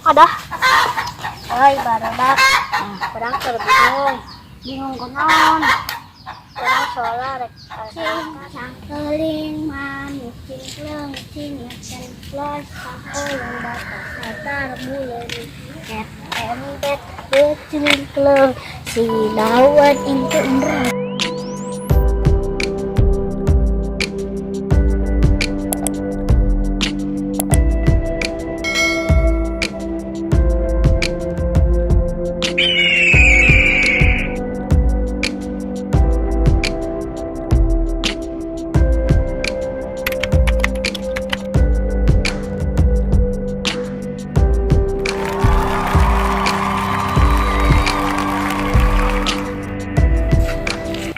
Adah. Oi, barudak. Urang keur bingung. Bingung kunaon? Urang soalnya rek cangkeling manuk cingkleung cingak cengklot saholong bapak satar buleun ket empet cingkleung silawan intu indra.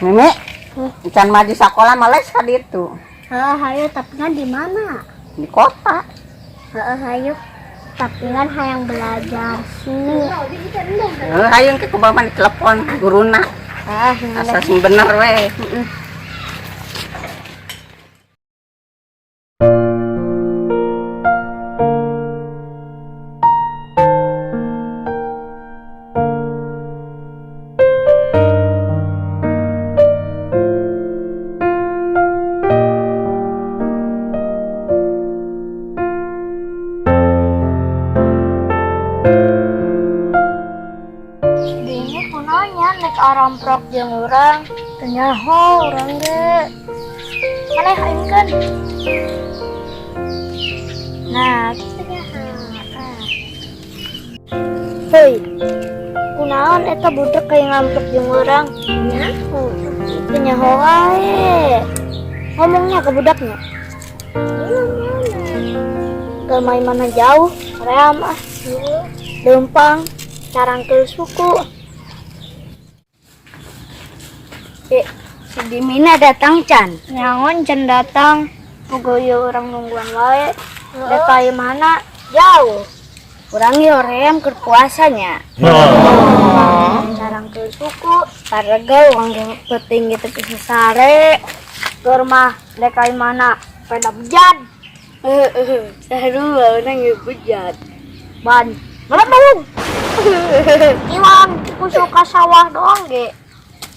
Mimi, can maju sekolah malah ka ditu. Heeh, hayu, tapi kan di mana? Di kota. Heeh, hayu. Tapi kan hayang belajar seni. Heuh, hayang ke kumaha ditelepon guruna. Ah, Asa sing bener we. Heeh. Dini kunaonnya nek aramprok jeung urang, teu nyaho urang ge. Maneh aingkeun. Nah, kitu nyaho. Heuy. Kunaon eta budak kayak ngamprok jeung urang? Nyaho. Teu nyaho wae. Ngomongnya ke budaknya. Gak main mana jauh, ream ah. Lempang, carangkeul suku. Si Dimina datang can. Nyangon can datang. Moga ieu urang nungguan wae. Dek ka mana? Jauh. Urang ieu hoream keur puasanya. Carangkeul suku. Parega urang ge penting gitu bisa sare. Keur mah dek ka mana? Peda bejad. Heeh, sarua urang ge bejad. Ban. Mana bau? Iwan, ku suka sawah doang ge.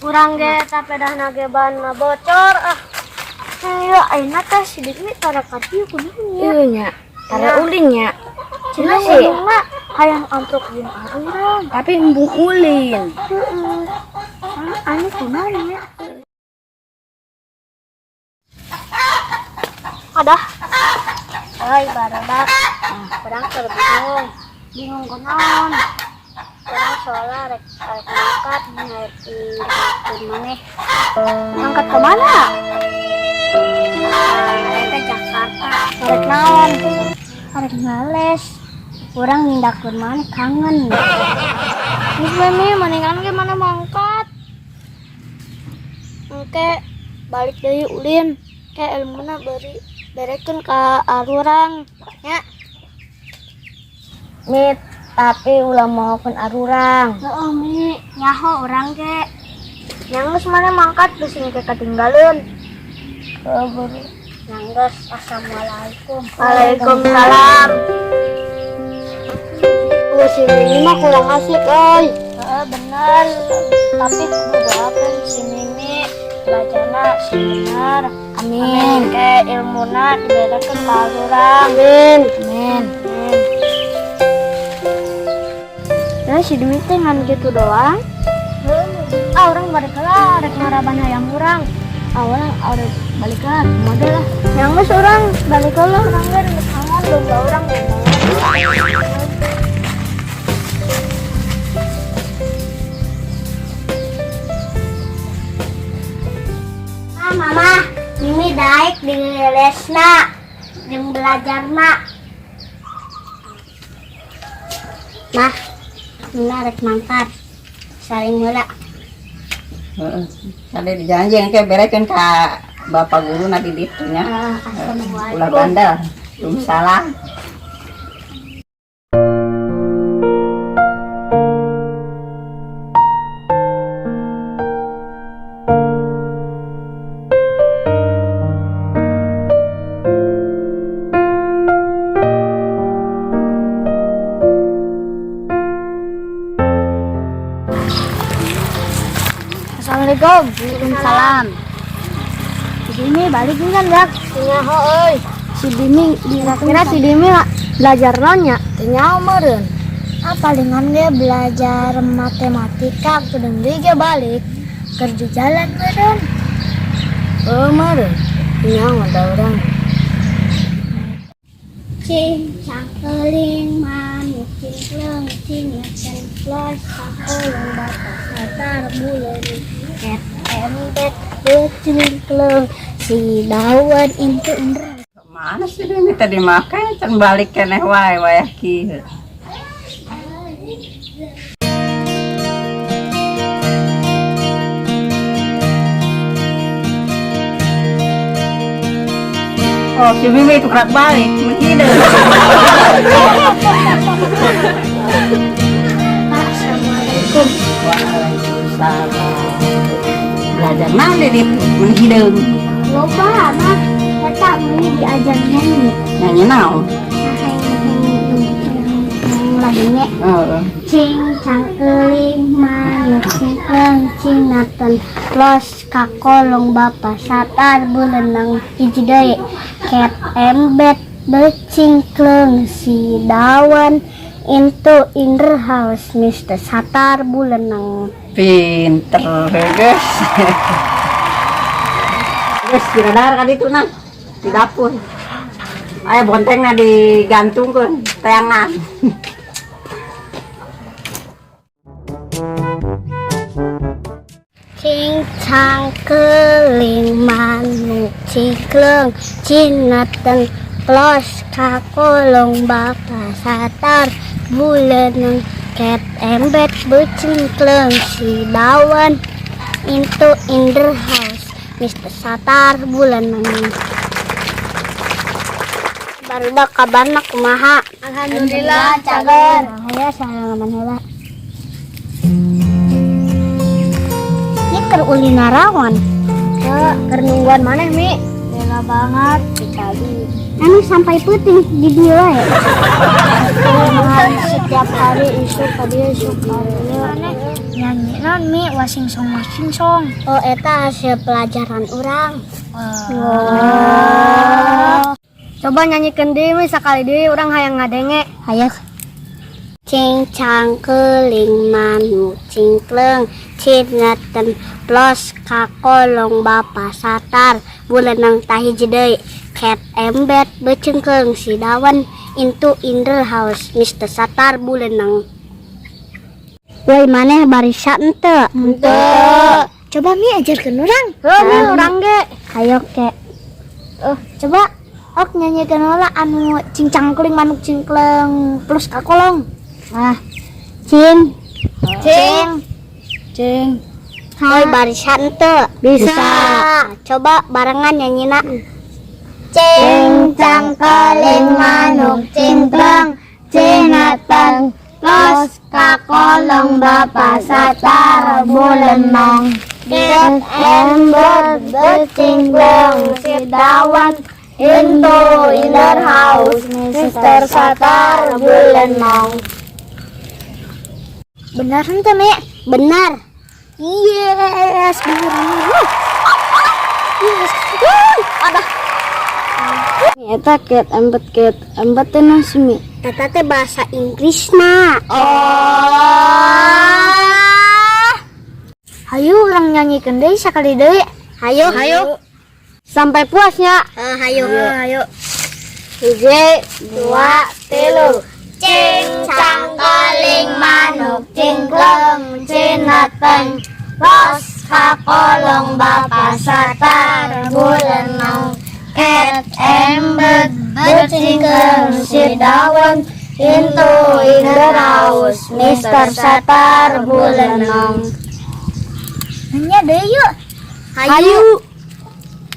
Urang ge tapedahna ge ban mah bocor ah. Iya, ayeuna teh si Dini tara ka dieu kunaon nya? Ieu nya, tara ulin nya. Cenah Cenah sih. ngomongna hayang amprok jeung arurang. Tapi embung ulin. Heeh. Ah, anu kunaon nya? Adah. Oi, barudak. Urang keur bingung. Bingung kunaon? Urang soalnya rek rek mangkat ngerti maneh. Mangkat ke mana? Ke Jakarta. Rek naon? Rek ngales. Urang nindakeun maneh kangen. Geus we mi, mendingan ge mana mangkat. Engke balik deui ulin. Ke ilmuna beri berekeun ka arurang nya. Mit, tapi ulah mohokeun arurang. Heeh, Mi, nyaho urang ge. Nyanggeus mana mangkat bisi engke katinggaleun. Kabur. Nyanggeus, assalamualaikum. Waalaikumsalam. Oh, si Mimi mah kurang asik, euy. Heeh, bener. Tapi kudu doakeun si Mimi belajarna sing bener. Amin. Ke ilmuna diberekeun ka arurang. Amin. Amin. Amin. Nah, si Dwi teh ngan gitu doang. Ah, orang balik lah, rek ngaraban hayam urang. Ah, orang rek balik lah, kumaha lah. Yang geus urang balik lah, urang ge rek kangen domba urang domba. Ah, Mama, Mimi daek di lesna jeung belajarna. Mah, Mimi rek mangkat. Saling heula. Heeh. Sade dijanji engke berekeun ka bapak guruna di ditu nya. Ah, assalamualaikum. Ulah bandel. Waalaikumsalam. Assalamualaikum. Waalaikumsalam. Si Dimi balik kan, Dak? Nyaho euy. Si Dimi kira-kira si Dimi lah belajar naon nya? Teu nyaho meureun. Ah, palingan dia belajar matematika kudu deui ge balik keur di jalan meureun. Oh, meureun. Nyaho da urang. Cing cangkeling manuk cingkleung cingaten plos kakolong bapak satar buleun ket embet becingkleung si dawan into indra. Mana sih ini tadi makan can balik keneh wae wayah kieu. Oh, si Mimi itu kerak balik, menghidung. Assalamualaikum. Waalaikumsalam. Belajar mana di menghidung? Loba mah eta meuni diajar nyanyi. Nyanyi naon? Lagunya Heeh. Cing cangkeling manuk cingkleung cingaten los kakolong bapa satar bulenang hiji deui ket embet becingkleung si dawan into in the house Mr. Satar bulenang. Pinter, guys. Guys, kira kan itu nah di dapur. Ayo bontengna digantungkeun teangan. Cing cangkeling manuk cingkleung cingaten plos kakolong bapa satar buleneng ket embet becingkleung si dawan into in the house Mr. Satar buleneng. Barudak kabarna kumaha? Alhamdulillah cager. Hayo salaman heula. Ini keur ulin naraon? Ya, keur nungguan maneh, Mi. Bela banget tadi. Anu sampai peuting di dieu wae. Setiap hari isuk ka dieu isuk ka dieu. Nyanyi naon, Mi? Wasing song wasing song. Oh, eta hasil pelajaran urang. Oh. Coba nyanyikan deui, Mi, sakali deui urang hayang ngadenge. Hayo. Cing cangkeling manuk cingkleung cingaten plos kakolong bapa satar bulenang tahiji deui ket embet becengkeung si dawan into in the house Mr. Satar bulenang. Woi, maneh barisa henteu? Henteu. Coba Mi ajarkeun urang. Heuh, Mi, urang ge. Hayo ke. Oh, coba ok nyanyikeun heula anu cing cangkeling manuk cingkleung plus kakolong. Ah. Cing. Cing. Cing. Oi, barisa henteu? Bisa. Coba barengan nyanyina. Cing cangkeling manuk cingkleung cinateng los kakolong bapa satar bulenong ket embet becingkleung si dawan into in the house Mr. Satar bulenong. Benar henteu, Mi? Benar. Yes, benar. Yes. Ada. Eta ket embet teh naon sih, Mi? Eta teh bahasa Inggrisna. Oh. Hayu urang nyanyikeun deui sakali deui. Hayu. Hayu. Sampai puasnya. Hayu. Hayu. Hiji, dua, tilu. Cing cangkeling manuk cingkleung cinateng los kakolong bapa satar bulenang ket embet becingkleung si dawan into in the house Mr. Satar bulenong. Nanya deh yuk. Hayu.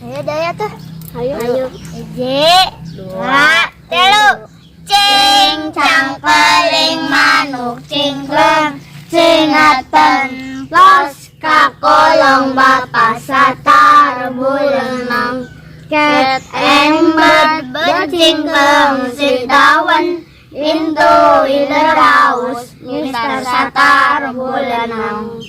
Ayo deh tuh. Hayu. Hayu. Hiji, dua, tilu. Cing cangkeling manuk cingkleung cingaten los kakolong bapa satar bulenang ket embet becingkleung si dawan into in the house Mr. Satar bulenang.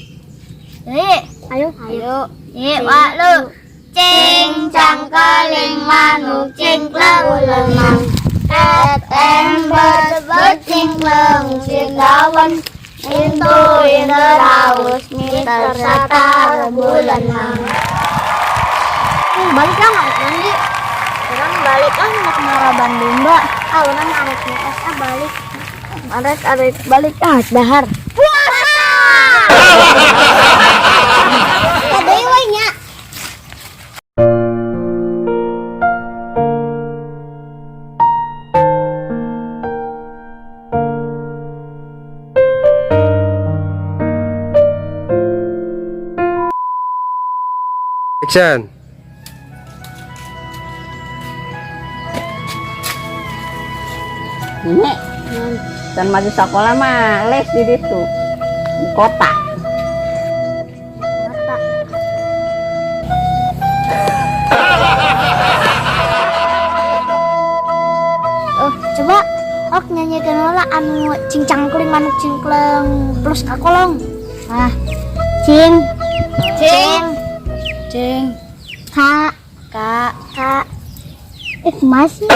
Eh, Ayo. Ayo. Iwak lu. Cing cangkeling manuk cingkleng ulemang. Ket embet bet cingkleng sindawan. Into in the house, Mister Sata bulan. Balik lah, nggak mandi. Urang balik ah, nak maraban domba. Ah, urang arek ngees ah, balik. Arek arek balik ah, dahar. Puasa. Tadi we nya. Action. Ini dan maju sekolah mah les di situ di kota. Kota. Oh, coba ok nyanyikan heula anu cing cangkling manuk cingkleng plus kakolong. Ah. Cing cing cing ka ka ka, eh, masih.